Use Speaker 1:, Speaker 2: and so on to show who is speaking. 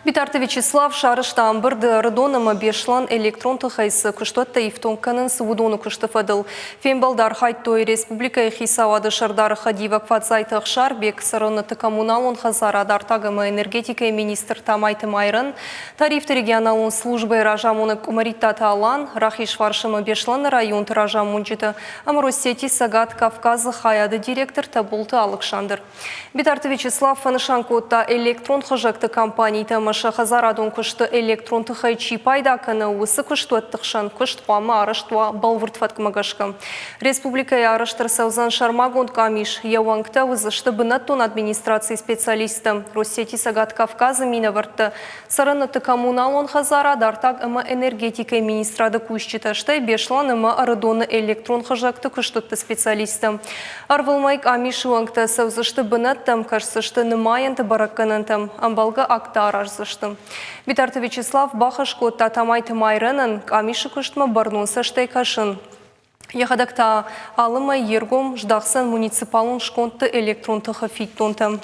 Speaker 1: Битарты Вячеслав сарӕзта ӕмбырд Ӕрыдон ӕмӕ Беслӕн электрон тыхӕй цы куыстуӕттӕ ифтонг кӕнынц, уыдоны куысты фӕдыл. Фембӕлды архайдтой республикӕйы хицауады сӕрдары хӕдивӕг Фадзайты Ӕхсарбег, цӕрӕнуӕтты коммуналон хӕдзарад, артаг ӕмӕ энергетикӕйы министр Тамайты Майрӕн, тарифты регионалон службӕйы разамонӕг Къуымӕриттаты Алан, Рахизфарс ӕмӕ Беслӕны районты разамонджытӕ ӕмӕ Россети Цӕгат Кавказы хайады директор Тӕболты Алыксандр. Битарты Вячеслав фӕнысан кодта, электрон хызӕгты компанитӕ ӕмӕ сӕ хӕдзарадон куысты электрон тыхӕй чи пайда кӕны, уыцы куыстуӕтты хсӕн куыст хъуамӕ арӕзт уа бӕлвырд фӕткмӕ гӕсгӕ. Республикӕйы арӕзт ӕрцӕудзӕн сӕрмагонд къамис, йӕ уӕнгтӕ уыдзысты бынӕттон администрацийы специалисттӕ, Россети Цӕгат Кавказы минӕвӕрттӕ, цӕрӕнуӕтты коммуналон хӕдзарад, артаг ӕмӕ энергетикӕйы министрады кусджытӕ, стӕй Беслӕн ӕмӕ Ӕрыдоны электрон хызӕгты куыстуӕтты специалисттӕ. Ӕрвылмӕй къамисы уӕнгтӕ цӕудзысты бынӕттӕм, кӕсдзысты нымайӕнты бӕрӕггӕнӕнтӕм, ӕмбӕлгӕ акттӕ араздзысты. Битарты Вячеслав бахӕс кодта Тамайты Майрӕнӕн къамисы куыстмӕ бӕрнон цӕстӕй кӕсын. Йӕхӕдӕг та алы мӕй йе ргом здахдзӕн муниципалон скондты электрон тыхы фиддонтӕм.